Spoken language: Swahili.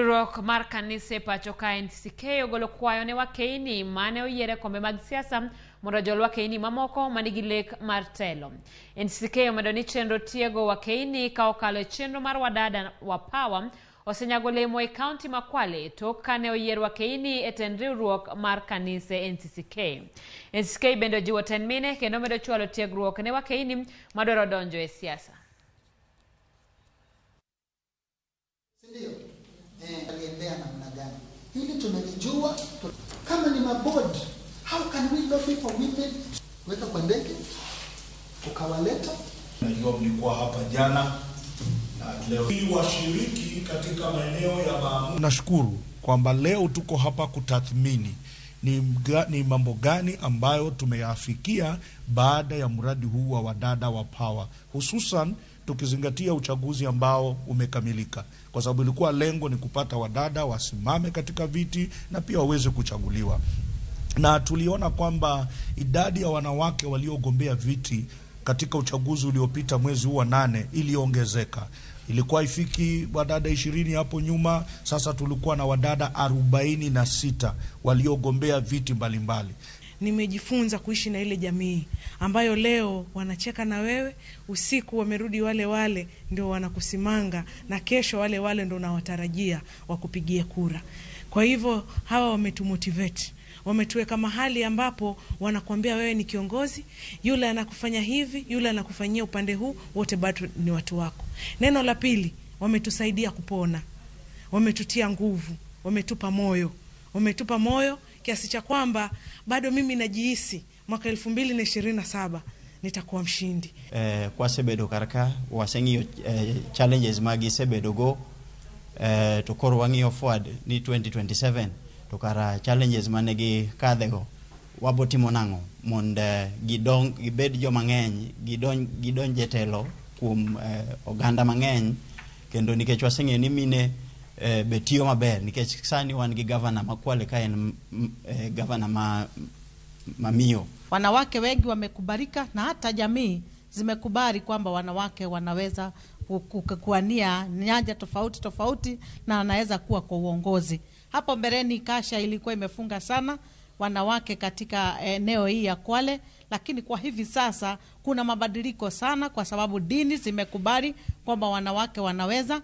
Riwruok mar kanise pacho ka NCCK ogolo kwayo ne wakeini mane oyier e kombe mag siasa mondo ojol wakeini mamoko manigi lek mar telo. NCCK omedo ni chenro tiego wakeini ka okalo e chenro mar Wadada wa Power osenyago olemo e kaunti ma Kwale tok kane oyier wakeini e tend riwruok mar kanise NCCK. NCCK bende ojiwo tend mine kendo medo chwalo tiegruok ne wakeini madwaro donjo e siasa. Ndio. Aliendea namna gani? Hili tunalijua. Kama ni maboard, how can we lobby for women? Weka kwa ndege, ukawaleta. Najua mlikuwa hapa jana na leo ili washiriki katika maeneo ya maamuzi. Nashukuru kwamba leo tuko hapa kutathmini ni mambo gani ambayo tumeyafikia baada ya mradi huu wa Wadada wa Power, hususan tukizingatia uchaguzi ambao umekamilika, kwa sababu ilikuwa lengo ni kupata wadada wasimame katika viti na pia waweze kuchaguliwa, na tuliona kwamba idadi ya wanawake waliogombea viti katika uchaguzi uliopita mwezi huu wa 8 iliongezeka. Ilikuwa ifiki wadada 20 hapo nyuma, sasa tulikuwa na wadada 46 waliogombea viti mbalimbali. Nimejifunza kuishi na ile jamii ambayo leo wanacheka na wewe, usiku wamerudi wale wale ndio wanakusimanga, na kesho wale wale ndio unawatarajia wakupigie kura. Kwa hivyo hawa wametumotivate, wametuweka mahali ambapo wanakuambia wewe ni kiongozi, yule anakufanya hivi, yule anakufanyia upande huu, wote bado ni watu wako. Neno la pili, wametusaidia kupona, wametutia nguvu, wametupa moyo. Wametupa moyo kiasi cha kwamba bado mimi najihisi mwaka 2027 nitakuwa mshindi. Kwasebedo karka waseng'iyo challenges magisebedo go to koro wang'iyo forward ni 2027 to kara challenges mane gi kadhego wabo timo nang'o mondo gidong gibed joma ng'eny gidonj e telo kuom oganda mang'eny, kendo nikech waseng'eyo ni mine be tiyo maber, nikech sani wan gi gavana ma Kwale ka en gavana ma miyo. Wanawake wengi wamekubalika na hata jamii zimekubali kwamba wanawake wanaweza kuwania nyanja tofauti tofauti na wanaweza kuwa kwa uongozi. Hapo mbeleni kasha ilikuwa imefunga sana wanawake katika eneo hii ya Kwale, lakini kwa hivi sasa kuna mabadiliko sana, kwa sababu dini zimekubali kwamba wanawake wanaweza.